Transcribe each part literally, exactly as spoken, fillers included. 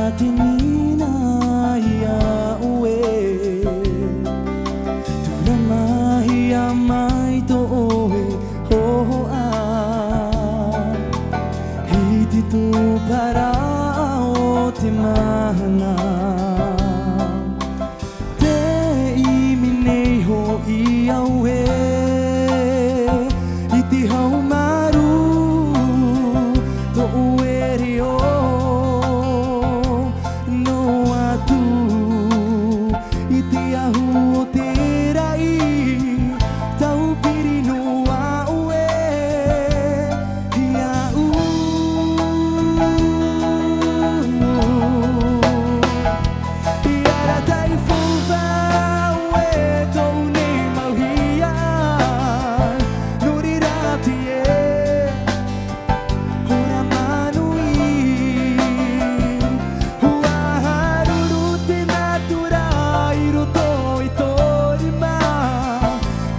Te nina ia ʻoe, tūrama hia mai tō ʻoe hōhoʻa, i te tūparaʻa o te mahana. Te ʻimi nei hoʻi au ē, i te haumaru tō ʻoe reo noa atu, i te ahu o te raʻi, taupiri noa ʻoe iāʻu. I arataʻi faufaʻa ʻoe tōʻu nei mau hiaʻai, nō reira tīaʻi, hora manuia. ʻUa haruru te natura i roto i tō rima,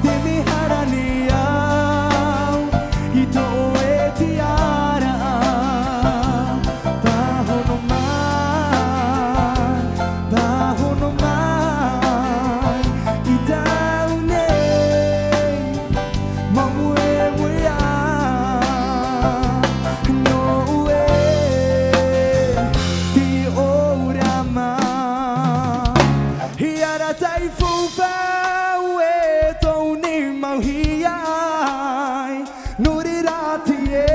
te mea hara nei au i tō ʻoe tiʻaraʻa. Pāhono mai, pāhono mai i tāʻu nei mau moemoeā. Nō ʻoe te ora mai. I arataʻi faufaʻa ʻoe tōʻu nei mau hiaʻai, nō reira tīaʻi,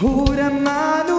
hora manu